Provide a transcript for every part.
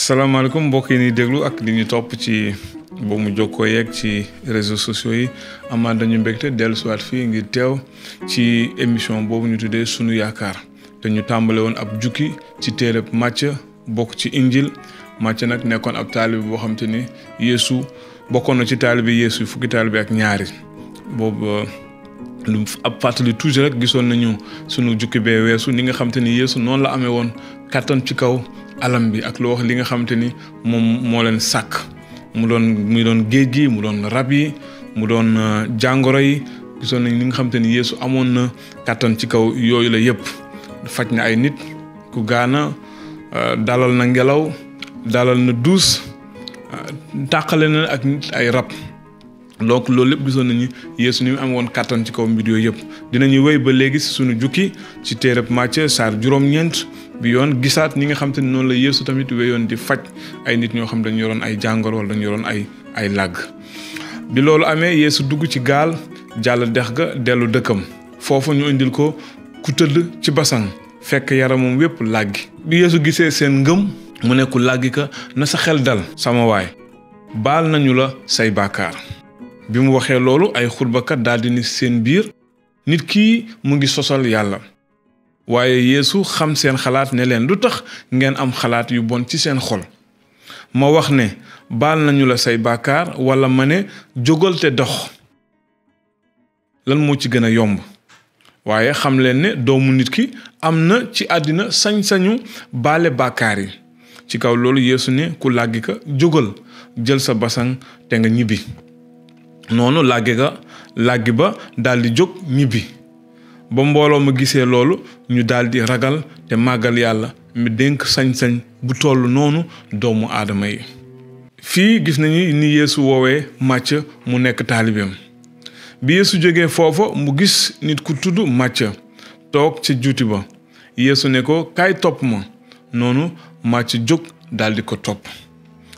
salaamaaleykum mbokk yi ñuy déglu ak li ñu topp ci ba mu jokkoo yeeg ci réseaux sociaux yi amaat dañu mbégte dellusiwaat fii ngir teew ci émission boobu ñu tuddee sunu yaakaar te ñu tàmbale woon ab jukki ci téereb Macë bokk ci Injiil Macë nag nekkoon ab taalibe boo xam te ni Yeesu bokkoon na ci taalibe Yeesu fukki taalibe ak ñaari boobu lu ab fàttali toujours rek gisoon nañu sunu jukki bee weesu ni nga xam te ni Yeesu noonu la amee woon kattan ci kaw alam bi ak lu wax li nga xam te ni moom moo leen sàkk mu doon géej gi mu doon rab yi mu doon jàngoro yi gisoon nañ li nga xam te ni Yeesu amoon na kattan ci kaw yooyu la yëpp faj na ay nit ku gaana dalal na ngelaw dalal na duus tàqale na ak nit ay rab donc loolu lépp gisoon nañu Yeesu ni mu am woon kattan ci kaw mbir yooyu yëpp dinañu wéy ba léegi si sunu jukki ci téereb Macë Saar juróom-ñeent bi yoon gisaat ñi nga xam te ne noonu la Yeesu tamit wéyoon di faj ay nit ñoo xam dañu yoroon ay jàngoro wala dañu yoroon ay làgg bi loolu amee Yeesu dugg ci gaal jàll dex ga dellu dëkkam foofu ñu indil ko ku tëdd ci basan fekk yaramam wépp làggi bi Yeesu gisee seen ngëm mu ne ku làggi ka na sa xel dal sama waay baal nañu la say bàkkaar bi mu waxee loolu ay xutbakat daldi ni seen biir nit kii mu ngi sosal yàlla waaye Yeesu xam seen xalaat ne leen lu tax ngeen am xalaat yu bon ci seen xol ma wax ne baal nañu la say bàkkaar wala ma ne jógal te dox lan moo ci gën a yomb waaye xam leen ne doomu nit ki am na ci àddina sañ-sañu baale bàkkaar yi ci kaw loolu Yeesu ne ku làggi ka jógal jël sa basang te nga ñibbi noonu làggi ba daldi jóg ñibbi ba mbooloo ma gisee loolu ñu daldi ragal te màggal yàlla mi dénk sañ-sañ bu toll noonu doomu aadama yi fii gis nañu ni Yeesu woowee Macë mu nekk taalibeem bi Yeesu jógee foofa mu gis nit ku tudd Macë toog ca juuti ba Yeesu ne ko kaay topp ma noonu Macë jóg daldi ko topp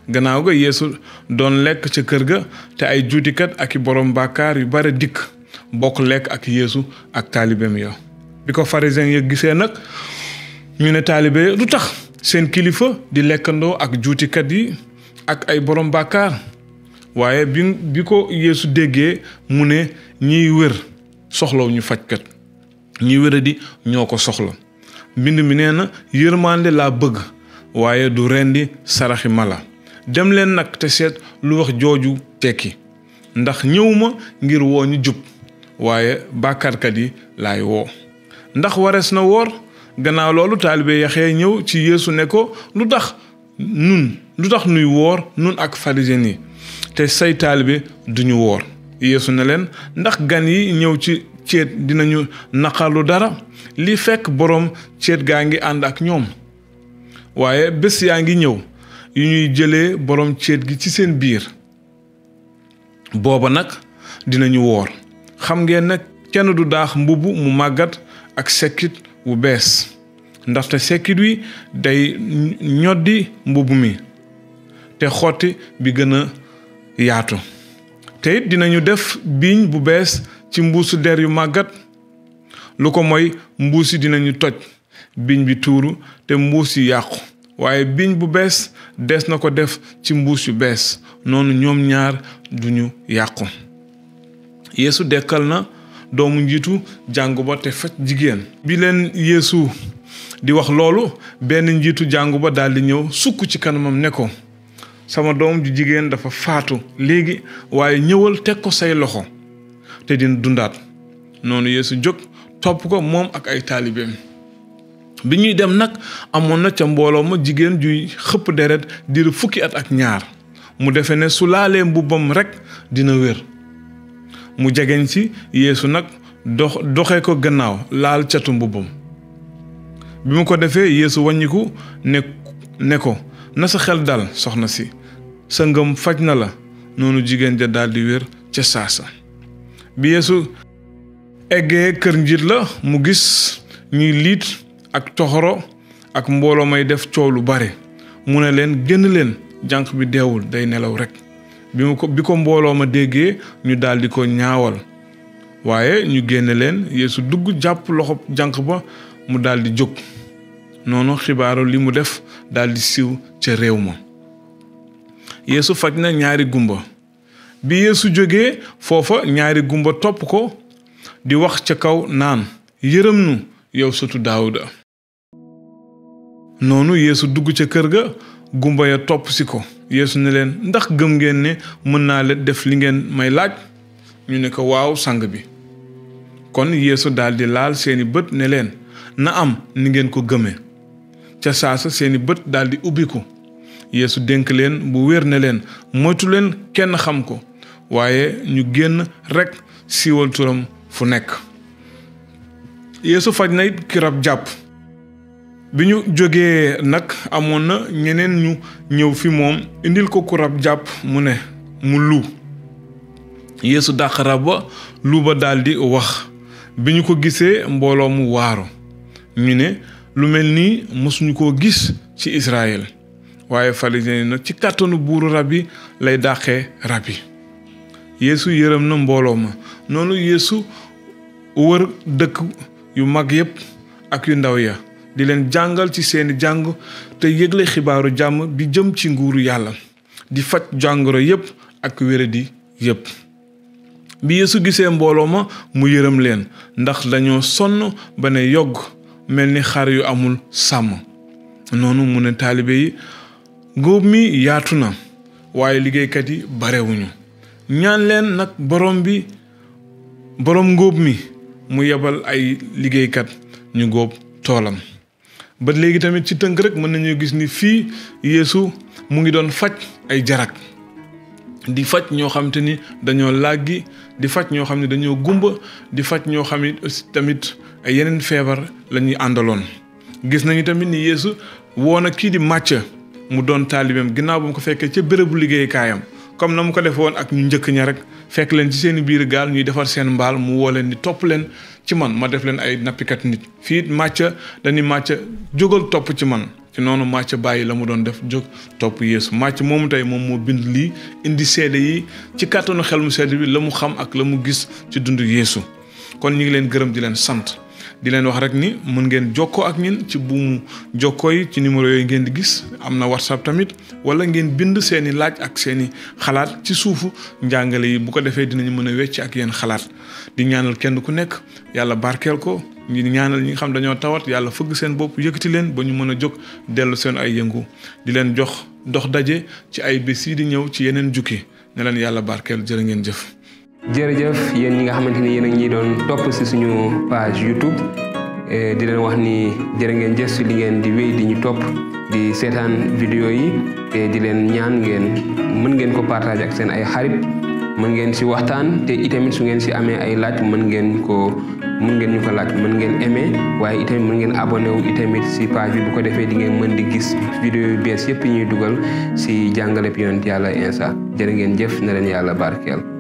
gannaaw ga Yeesu doon lekk ca kër ga te ay juutikat ak i borom bàkkaar yu bare dikk bokk lekk ak Yeesu ak taalibeem ya bi ko pharisiens ya gisee nag ñu ne taalibe lu tax seen kilifa di lekkandoo ak juutikat yi ak ay borom bàkkaar waaye bi ko Yeesu déggee mu ne ñiy wér soxlaw ñu fajkat ñi wéradi ñoo ko soxla mbind mi nee na yërmande laa bëgg waaye du rendi saraxi mala dem leen nag te seet lu wax jooju tekki ndax ñëwuma ngir woo ñu jub waaye bàkkaarkat yi laay woo ndax warees na woor gannaaw loolu taalibe yaxee ñëw ci Yeesu ne ko lu tax nuy woor nun ak pharisiens yi te say taalibe duñu woor Yeesu ne leen ndax gan yi ñëw ci céet dinañu naqarlu dara li fekk boroom céet gaa ngi ànd ak ñoom waaye bés yaa ngi ñëw yu ñuy jëlee boroom céet gi ci seen biir booba nag dinañu woor xam ngeen nag kenn du daax mbubb mu màggat ak sekkit wu bees ndaxte sekkit wi day ñoddi mbubb mi te xotti bi gën a yaatu te it dinañu def biiñ bu bees ci mbuusu der yu màggat lu ko mooy mbuus yi dinañu toj biiñ bi tuuru te mbuus yi yàqu waaye biiñ bu bees des na ko def ci mbuus yu bees noonu ñoom ñaar duñu yàqu Yeesu dekkal na doomu njiitu jàngu ba te faj jigéen bi leen Yeesu di wax loolu benn njiitu jàngu ba daldi ñëw sukk ci kanamam ne ko sama doom ju jigéen dafa faatu léegi waaye ñëwal teg ko say loxo te dina dundaat noonu Yeesu jóg topp ko moom ak ay taalibeem bi ñuy dem nag amoon na ca mbooloo ma jigéen juy xëpp deret diiru fukki at ak ñaar mu defe ne su laalee mbubbam rekk dina wér mu jegeñ ci Yeesu nag doxe ko gannaaw laal catu mbubbam bi mu ko defee Yeesu wàññiku ne ko na sa xel dal soxna si sa ngëm faj na la noonu jigéen ja daldi wér ca saasa bi Yeesu eggee kër njiit la mu gis ñuy liit ak toxoro ak mbooloo may def coow lu bare mu ne leen génn leen jànq bi deewul day nelaw rekk bi ko mbooloo ma déggee ñu daldi ko ñaawal waaye ñu génne leen Yeesu dugg jàpp loxo jànq ba mu daldi jóg noonu xibaaru li mu def daal di siiw ca réew ma. Yeesu faj na ñaari gumba bi Yeesu jógee foofa ñaari gumba topp ko di wax ca kaw naan yërëm nu yow sëtu Daawuda. noonu Yeesu dugg ca kër ga gumba ya topp si ko. Yeesu ne leen ndax gëm ngeen ne mën naa leen def li ngeen may laaj ñu ne ko waaw sang bi. kon Yeesu daldi laal seeni bët ne leen na am ni ngeen ko gëme. ca saasa seeni bët daldi ubbiku. Yeesu dénk leen bu wér ne leen moytu leen kenn xam ko waaye ñu génn rekk siiwal turam fu nekk. Yeesu faj na it ki rab jàpp. bi ñu jógee nag amoon na ñeneen ñu ñëw fi moom indil ko ku rab jàpp mu ne mu lu. Yeesu dàq rab ba lu ba daldi wax. bi ñu ko gisee mbooloo mu waaru ñu ne lu mel nii mësuñu koo gis ci Israël. waaye pharisiens yi nag ci kàttanu buuru rab yi lay dàqee rab yi. Yeesu yërëm na mbooloo ma noonu Yeesu wër dëkk yu mag yépp ak yu ndaw ya di leen jàngal ci seeni jàng te yëgle xibaaru jàmm bi jëm ci nguuru yàlla di faj jàngoro yépp ak wéradi yépp. bi Yeesu gisee mbooloo ma mu yërëm leen ndax dañoo sonn ba ne yogg mel ni xar yu amul sàmm. noonu mu ne taalibe yi ngóob mi yaatu na waaye liggéeykat yi barewuñu. ñaan leen nag borom ngóob mi mu yebal ay liggéeykat ñu góob toolam. ba léegi tamit ci tënk rek mën nañu gis ni fii Yeesu mu ngi doon faj ay jarak di faj ñoo xam te ni dañoo làggi di faj ñoo xam ne dañoo gumba di faj ñoo xam ne tamit ay yeneen feebar la ñuy àndaloon. gis nañu tamit ni Yeesu woo na kii di Macë mu doon taalibeem ginnaaw ba mu ko fekkee ca bérébu liggéeykaayam comme na mu ko defee woon ak ñu njëkk ña rek fekk leen ci seen biir gaal ñuy defar seen mbaal mu woo leen ni topp leen ci man ma def leen ay nappikat nit. fii Macë dañuy Macë jógal topp ci man ci noonu Macë bàyyi la mu doon def jóg topp Yeesu. Macë moomu tey moom moo bind lii indi seede yi ci kàttanu xel mu sedd bi la mu xam ak la mu gis ci dundu Yeesu. kon ñu ngi leen gërëm di leen sant di leen wax rek ni mën ngeen jokkoo ak ñun ci buumu jokkoo yi ci numéro yooyu ngeen di gis am na WhatsApp tamit wala ngeen bind seeni laaj ak seeni xalaat ci suufu njàngale yi bu ko defee dinañu mën a wecc ak yéen xalaat. di ñaanal kenn ku nekk yàlla barkeel ko ñu ñaanal ñi nga xam dañoo tawat yàlla fëgg seen bopp yëkkati leen ba ñu mën a jóg dellu seen ay yëngu di leen jox dox daje ci ay bés yi di ñëw ci yeneen jukki ne leen yàlla barkeel jërë ngeen jëf. jërëjëf yéen ñi nga xamante ni yéen a ngi doon topp si suñu page YouTube di leen wax ni jërë ngeen jëf si li ngeen di wéy di ñu topp di seetaan vidéo yi te di leen ñaan mën ngeen ko partager ak seen ay xarit mën ngeen si waxtaan te itamit su ngeen si amee ay laaj mën ngeen ñu ko laaj mën ngeen aimer waaye itamit mën ngeen abonné wu itamit si page bi bu ko defee di ngeen mën di gis vidéo yu bees yëpp yi ñuy dugal si jàngaleb yonent yàlla Iisaa jërë ngeen jëf na leen yàlla barkeel.